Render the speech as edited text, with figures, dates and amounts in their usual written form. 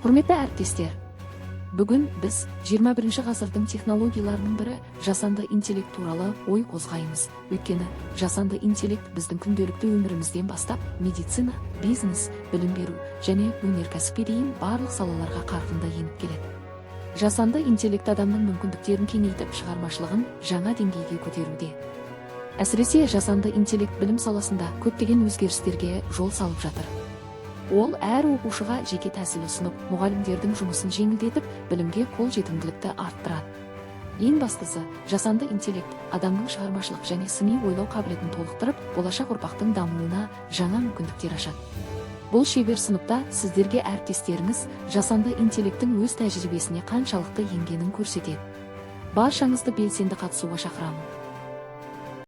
Құрметті әріптестер, бүгін біз 21 ғасырдың технологияларының бірі жасанды интеллект туралы ой қозғаймыз. Өйткені жасанды интеллект біздің күнделікті өмірімізден бастап медицина, бизнес, білім беру және өнеркәсіпке дейін барлық салаларға қарқынды еніп келеді. Жасанды интеллект адамның мүмкіндіктерін кеңейтіп, шығармашылығын жаңа деңгейге көтеруде. Әсіресе жасанды интеллект білім саласында көптеген өзгерістерге жол салып жатыр. Ол әр оқушыға жеке тәсіл ұсынып, мұғалімдердің жұмысын жеңілдетіп, білімге қол жетімділікті арттырады. Ең бастысы, жасанды интеллект адамның шығармашылық және сыни ойлау қабілетін толықтырып, болашақ ұрпақтың дамуына жаңа мүмкіндіктер ашады. Бұл шебер сыныпта сіздерге әріптестеріңіз жасанды интеллекттің өз тәжірибесіне қаншалықты енгенін көрсетеді. Баршаңызды белсенді қатысуға шақырамын.